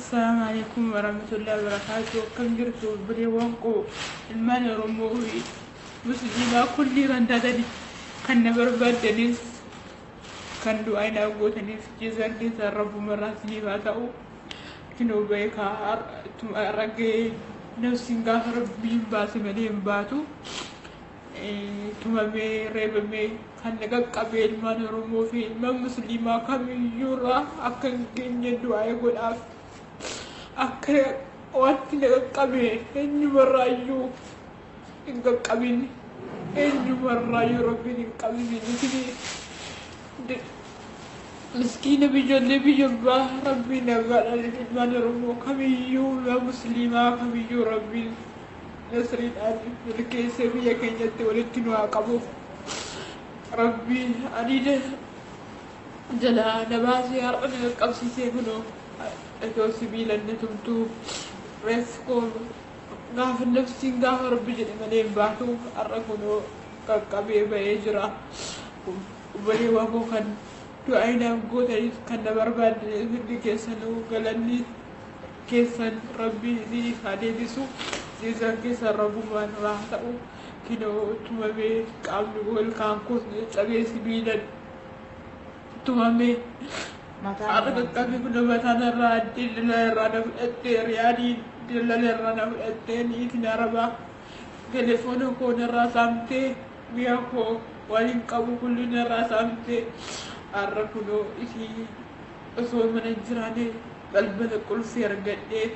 Assalaamu alaikum warahmatullahi wabarakatuh. Akkam jirtu obboleewwan koo, ilmaan Oromoo fi Musliimaa kulli kan taatani, kan na barbaaddanis, kan du'aa naaf gootaniif, jazaan keessan Rabbumarraa isiniif haa ta'u. Kinoo beekaa, har'a gahee nafsiin gaafa Rabbiin baase malee hin baatu. Tumamee reebamee kan na qaqqabee ilmaan Oromoo fi ilmaan Musliimaa kamiyyuurraa akka hin geenye du'aa godhaaf. Akka wanti na qaqqabe eenyumarraayyuu hin qaqqabin, eenyumarraayyuu Rabbiin hin qabsiisin. Isin miskiina ijoollee biyya abbaa, Rabbiin nagaadhaan ilmaan Oromoo kamiyyuu, ilmaan Musliimaa kamiyyuu Rabbiin nasriidhaan milkeessee biyya keenyatti walitti nu haa qabu. Rabbiin ani jalaa na baasee har'a na qaqqabsiisee, kunoo itoo sibiilan na tumtuu reeffi koo gaafa nafsiin gaafa Rabbi jedhe malee hin baatu, har'a kunoo qaqqabee bahee jira. Obboleewwan koo, kan du'aa naaf gootanis, kan na barbaaddanis, hundi keessanuu galanni keessan Rabbiin isiniif haa deebisu. Jazaan keessan Rabbumaan irraa haa ta'u. Kinoo tumamee qaamni koo, ilkaan koos cabee sibiilan tumamee har'a qaqqabe. Kunoo mataan irraa dildila irraa na fudhattee, riyaadii dildila irraa na fudhattee, niitiin Arabaa telefoona koo narraa saamtee, mi'a koo waan qabu kulli narraa saamtee, har'a kunoo isii osoo mana hin jiraanne balbala qulfii argadhee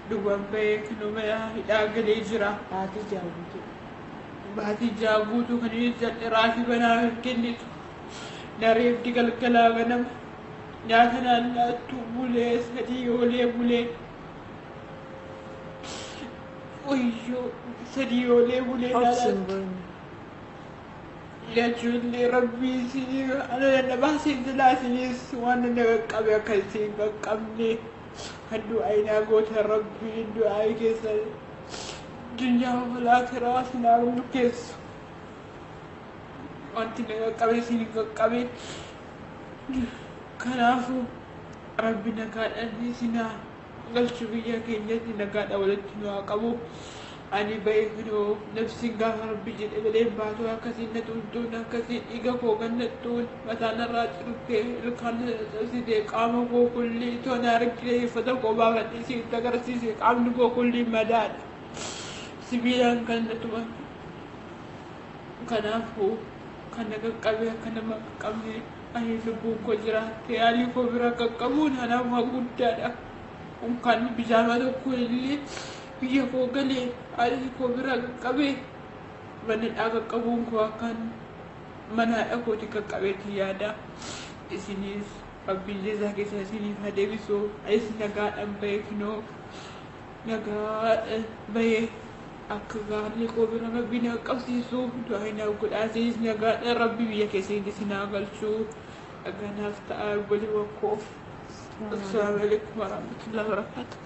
dhugaan bahee kunoo mana hidhaa galee jira. Baatii 6 guutuu. Baatii 6 guutuu kan inni jal'e raatiba naa hin kennitu. Na reebdi galgalaa ganama. Nyaata naan nyaattu, bulee 3 oolee bulee. Wayyoo, 3 oolee bulee naa Obsi, hin laattu. boo'in. Ijoollee Rabbii isinii ana na baasee jalaa, isinis waan na qaqqabe akka isin hin qaqqabne kan du'aa naa gootan, Rabbiin du'aa keessan duniyaa wal aakiraa isin haa milkeessu. Wanti na qaqqabe isin hin qaqqabe. Kanaafuu Rabbi nagaadhaan isin haa galchu, biyya keenyatti nagaadhaan walitti nu haa qabu. Ani bahee kunoo nafsiin gaafa Rabbi jedhe malee hin baatu. Akkasiin na tumtuun, akkasiin dhiiga koo gannattuun, mataa narraa cirtee, ilkaan na cabsitee, qaama koo kulli itoo na argite uffata koo baafadhee sitti agarsiise, qaamni koo kulli madaadha. Sibiilaan kan na tuman. Kanaafuu kan na qaqqabe akka nama qaqqabne, ani lubbuun koo jiraatte haalli koo bira qaqqabuun anaaf waan guddaadha. Kan bijaamaa tokko illee biyya koo galee haalli koo bira qaqqabee mana hidhaa qaqqabuun koo akkan mana haadha kooti qaqqabeetti yaada. Isinis Rabbiin jazaa keessa isiniif haa deebisu. Anis nagaadhaan bahee, kunoo nagaadhaan bahee akka gaarii koo bira Rabbi na qabsiisu du'aa naaf godhaa. Isinis nagaadhaan Rabbi biyya keessanitti isin haa galchu. Dhaganaaf ta'a, obboleewwan koo. Assalaamu alaikum warahmatullahi wabarakatuh.